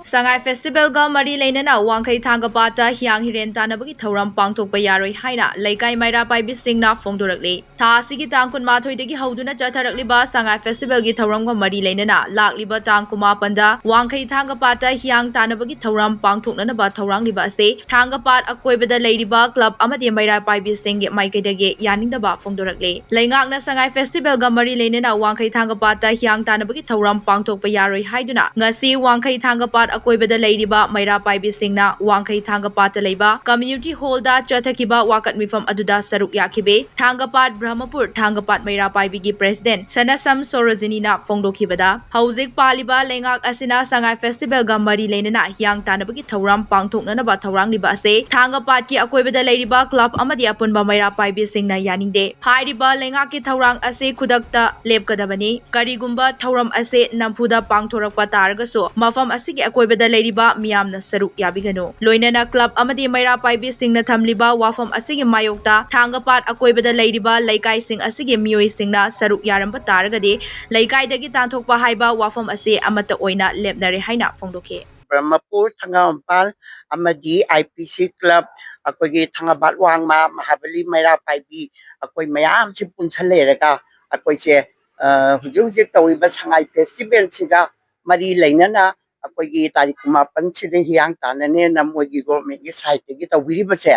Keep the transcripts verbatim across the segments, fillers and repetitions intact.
ꯁꯉꯥꯏ ꯐꯦꯁꯇꯤꯚꯦꯜꯒ ꯃꯔꯤ ꯂꯩꯅꯅ ꯋꯥꯡꯈꯩ ꯊꯥꯡꯒꯄꯥꯠꯇ ꯍꯤꯌꯥꯡ ꯍꯤꯔꯦꯟ ꯇꯥꯟꯅꯕꯒꯤ ꯊꯧꯔꯝ ꯄꯥꯡꯊꯣꯛꯄ ꯌꯥꯔꯣꯏ ꯍꯥꯏꯅ ꯂꯩꯀꯥꯏ ꯃꯩꯔꯥ ꯄꯥꯏꯕꯤꯁꯤꯡꯅ ꯐꯣꯡꯗꯣꯔꯛꯂꯤ꯫ ꯊꯥ ꯑꯁꯤꯒꯤ ꯇꯥꯡ ꯀꯨꯟꯃꯥꯊꯣꯏꯗꯒꯤ ꯍꯧꯗꯨꯅ ꯆꯠꯊꯔꯛꯂꯤꯕ ꯁꯉꯥꯏ ꯐꯦꯁꯇꯤꯚꯦꯜꯒꯤ ꯊꯧꯔꯝꯒ ꯃꯔꯤ ꯂꯩꯅꯅ ꯂꯥꯛꯂꯤꯕ ꯇꯥꯡ ꯀꯨꯟꯃꯥꯄꯟꯗ ꯋꯥꯡꯈꯩ ꯊꯥꯡꯒꯄꯥꯠꯇ ꯍꯤꯌꯥꯡ ꯇꯥꯟꯅꯕꯒꯤ ꯊꯧꯔꯝ ꯄꯥꯡꯊꯣꯛꯅꯅꯕ ꯊꯧꯔꯥꯡꯂꯤꯕ ꯑꯁꯤ ꯊꯥꯡꯒꯄꯥꯠ ꯑꯀꯣꯏꯕꯗ ꯂꯩꯔꯤꯕ ꯀ꯭ꯂꯕ ꯑꯃꯗꯤ ꯃꯩꯔꯥ ꯄꯥꯏꯕꯤꯁꯤꯡꯒꯤ ꯃꯥꯏꯀꯩꯗꯒꯤ ꯌꯥꯅꯤꯡꯗꯕ ꯐꯣꯡꯗꯣꯔꯛꯂꯤ꯫ ꯂꯩꯉꯥꯛꯅ ꯁꯉꯥꯏ ꯐꯦꯁꯇꯤꯚꯦꯜꯒ ꯃꯔꯤ ꯂꯩꯅꯅ ꯋꯥꯡꯈꯩ ꯊꯥꯡꯒꯄꯥꯠꯇ ꯍꯤꯌꯥꯡ ꯇꯥꯟꯅꯕꯒꯤ ꯊꯧꯔꯝ ꯄꯥꯡꯊꯣꯛꯄ ꯌꯥꯔꯣꯏ ꯍꯥꯏꯗꯨꯅ ꯉꯁꯤ ꯋꯥꯡꯈꯩ ꯊꯥꯡꯒꯄꯥꯠ ꯑꯀꯣꯏꯕꯗ ꯂꯩꯔꯤꯕ ꯃꯩꯔꯥ ꯄꯥꯏꯕꯤꯁꯤꯡꯅ ꯋꯥꯡꯈꯩ ꯊꯥꯡꯒꯄꯥꯠꯇ ꯂꯩꯕ ꯀꯝꯃ꯭ꯌꯨꯅꯤꯇꯤ ꯍꯣꯜꯗ ꯆꯠꯊꯈꯤꯕ ꯋꯥꯀꯠ ꯃꯤꯐꯝ ꯑꯗꯨꯗ ꯁꯔꯨꯛ ꯌꯥꯈꯤꯕꯤ ꯊꯥꯡꯒꯄꯥꯠ ꯕ꯭ꯔꯍꯃꯄꯨꯔ ꯊꯥꯡꯒꯄꯥꯠ ꯃꯩꯔꯥ ꯄꯥꯏꯕꯤꯒꯤ ꯄ꯭ꯔꯦꯁꯤꯗꯦꯟꯠ ꯁꯅꯁꯝ ꯁꯣꯔꯣꯖꯤꯅꯤꯅ ꯐꯣꯡꯗꯣꯛꯈꯤꯕꯗ, ꯍꯧꯖꯤꯛ ꯄꯥꯜꯂꯤꯕ ꯂꯩꯉꯥꯛ ꯑꯁꯤꯅ ꯁꯉꯥꯏ ꯐꯦꯁꯇꯤꯚꯦꯜꯒ ꯃꯔꯤ ꯂꯩꯅꯅ ꯍꯤꯌꯥꯡ ꯇꯥꯟꯅꯕꯒꯤ ꯊꯧꯔꯝ ꯄꯥꯡꯊꯣꯛꯅꯅꯕ ꯊꯧꯔꯥꯡꯂꯤꯕ ꯑꯁꯤ ꯊꯥꯡꯒꯄꯥꯠꯀꯤ ꯑꯀꯣꯏꯕꯗ ꯂꯩꯔꯤꯕ ꯀ꯭ꯂꯕ ꯑꯃꯗꯤ ꯑꯄꯨꯟꯕ ꯃꯩꯔꯥ ꯄꯥꯏꯕꯤꯁꯤꯡꯅ ꯌꯥꯅꯤꯡꯗꯦ꯫ ꯍꯥꯏꯔꯤꯕ ꯂꯩꯉꯥꯛꯀꯤ ꯊꯧꯔꯥꯡ ꯑꯁꯤ ꯈꯨꯗꯛꯇ ꯂꯦꯞꯀꯗꯕꯅꯤ꯫ ꯀꯔꯤꯒꯨꯝꯕ ꯊꯧꯔꯝ ꯑꯁꯤ ꯅꯝꯐꯨꯗ ꯄꯥꯡꯊꯣꯔꯛꯄ ꯇꯥꯔꯒꯁꯨ ꯃꯐꯝ ꯑꯁꯤꯒꯤ ꯑꯀꯣꯏꯕꯗ ꯂꯩꯔꯤꯕ ꯃꯤꯌꯥꯝꯅ ꯁꯔꯨꯛ ꯌꯥꯕꯤꯒꯅꯨ꯫ ꯂꯣꯏꯅꯅ ꯀ꯭ꯂꯕ ꯑꯃꯗꯤ ꯃꯩꯔꯥ ꯄꯥꯏꯕꯤꯁꯤꯡꯅ ꯊꯝꯂꯤꯕ ꯋꯥꯐꯝ ꯑꯁꯤꯒꯤ ꯃꯥꯌꯣꯛꯇ ꯊꯥꯡꯒꯄꯥꯠ ꯑꯀꯣꯏꯕꯗ ꯂꯩꯔꯤꯕ ꯂꯩꯀꯥꯏꯁꯤꯡ ꯑꯁꯤꯒꯤ ꯃꯤꯑꯣꯏꯁꯤꯡꯅ ꯁꯔꯨꯛ ꯌꯥꯔꯝꯕ ꯇꯥꯔꯒꯗꯤ ꯂꯩꯀꯥꯏꯗꯒꯤ ꯇꯥꯟꯊꯣꯛꯄ ꯍꯥꯏꯕ ꯋꯥꯐꯝ ꯑꯁꯤ ꯑꯃꯠꯇ ꯑꯣꯏꯅ ꯂꯦꯞꯅꯔꯦ ꯍꯥꯏꯅ ꯐꯣꯡꯗꯣꯛꯈꯤ꯫ ꯕ꯭ꯔꯍꯃꯄꯨꯔ, ꯊꯪꯒꯥꯜ ꯃꯄꯥꯜ ꯑꯃꯗꯤ IPC ꯀ꯭ꯂꯕ, ꯑꯩꯈꯣꯏꯒꯤ ꯊꯥꯡꯒꯄꯥꯠ ꯋꯥꯡꯃ, ꯃꯍꯥꯕꯂꯤ, ꯃꯩꯔꯥ ꯄꯥꯏꯕꯤ, ꯑꯩꯈꯣꯏ ꯃꯌꯥꯝꯁꯤ ꯄꯨꯟꯁꯤꯜꯂꯦꯔꯒ ꯑꯩꯈꯣꯏꯁꯦ, ꯑ, ꯍꯧꯖꯤꯛ ꯍꯧꯖꯤꯛ ꯇꯧꯔꯤꯕ ꯁꯉꯥꯏ ꯐꯦꯁꯇꯤꯚꯦꯜꯁꯤꯒ ꯃꯔꯤ ꯂꯩꯅꯅ ꯑꯩꯈꯣꯏꯒꯤ ꯇꯥꯔꯤꯛ ꯀꯨꯟꯃꯥꯄꯟꯁꯤꯗ ꯍꯤꯌꯥꯡ ꯇꯥꯟꯅꯅꯦꯅ ꯃꯣꯏꯒꯤ ꯒꯣꯔꯃꯦꯟꯒꯤ ꯁꯥꯏꯠꯇꯒꯤ ꯇꯧꯕꯤꯔꯤꯕꯁꯦ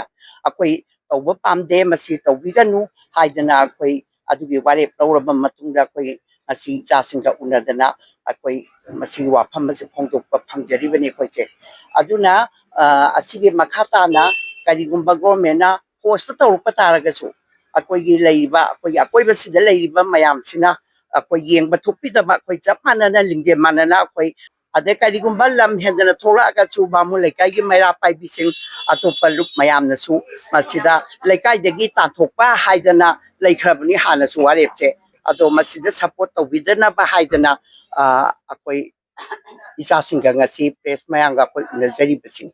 ꯑꯩꯈꯣꯏ ꯇꯧꯕ ꯄꯥꯝꯗꯦ, ꯃꯁꯤ ꯇꯧꯕꯤꯒꯅꯨ ꯍꯥꯏꯗꯅ ꯑꯩꯈꯣꯏ ꯑꯗꯨꯒꯤ ꯋꯥꯔꯦꯞ ꯂꯧꯔꯕ ꯃꯇꯨꯡꯗ ꯑꯩꯈꯣꯏ ꯉꯁꯤ ꯏꯆꯥꯁꯤꯡꯒ ꯎꯅꯗꯅ ꯑꯩꯈꯣꯏ ꯃꯁꯤꯒꯤ ꯋꯥꯐꯝ ꯑꯁꯤ ꯐꯣꯡꯗꯣꯛꯄ ꯐꯪꯖꯔꯤꯕꯅꯤ ꯑꯩꯈꯣꯏꯁꯦ꯫ ꯑꯗꯨꯅ, ꯑ, ꯑꯁꯤꯒꯤ ꯃꯈꯥ ꯇꯥꯅ ꯀꯔꯤꯒꯨꯝꯕ ꯒꯣꯔꯃꯦꯟꯅ ꯐꯣꯔꯁꯇ ꯇꯧꯔꯛꯄ ꯇꯥꯔꯒꯁꯨ ꯑꯩꯈꯣꯏꯒꯤ ꯂꯩꯔꯤꯕ, ꯑꯩꯈꯣꯏꯒꯤ ꯑꯀꯣꯏꯕꯁꯤꯗ ꯂꯩꯔꯤꯕ ꯃꯌꯥꯝꯁꯤꯅ ꯑꯩꯈꯣꯏ ꯌꯦꯡꯕ ꯊꯣꯛꯄꯤꯗꯕ, ꯑꯩꯈꯣꯏ ꯆꯞ ꯃꯥꯟꯅꯅ, ꯂꯤꯡꯖꯦꯜ ꯃꯥꯟꯅꯅ ꯑꯩꯈꯣꯏ, ꯑꯗꯩ ꯀꯔꯤꯒꯨꯝꯕ ꯂꯝ ꯍꯦꯟꯗꯅ ꯊꯣꯛꯂꯛꯑꯒꯁꯨ ꯕꯥꯃꯣꯟ ꯂꯩꯀꯥꯏꯒꯤ ꯃꯩꯔꯥ ꯄꯥꯏꯕꯤꯁꯤꯡ, ꯑꯇꯣꯞꯄ ꯂꯨꯞ ꯃꯌꯥꯝꯅꯁꯨ ꯃꯁꯤꯗ ꯂꯩꯀꯥꯏꯗꯒꯤ ꯇꯥꯟꯊꯣꯛꯄ ꯍꯥꯏꯗꯅ ꯂꯩꯈ꯭ꯔꯕꯅꯤ ꯍꯥꯟꯅꯁꯨ ꯋꯥꯔꯦꯞꯁꯦ꯫ ꯑꯗꯣ ꯃꯁꯤꯗ ꯁꯄꯣꯔꯠ ꯇꯧꯕꯤꯗꯅꯕ ꯍꯥꯏꯗꯅ, ꯑ, ꯑꯩꯈꯣꯏ ꯏꯆꯥꯁꯤꯡꯒ ꯉꯁꯤ ꯄ꯭ꯔꯦꯁ ꯃꯌꯥꯝꯒ ꯑꯩꯈꯣꯏ ꯎꯅꯖꯔꯤꯕꯁꯤꯅꯤ꯫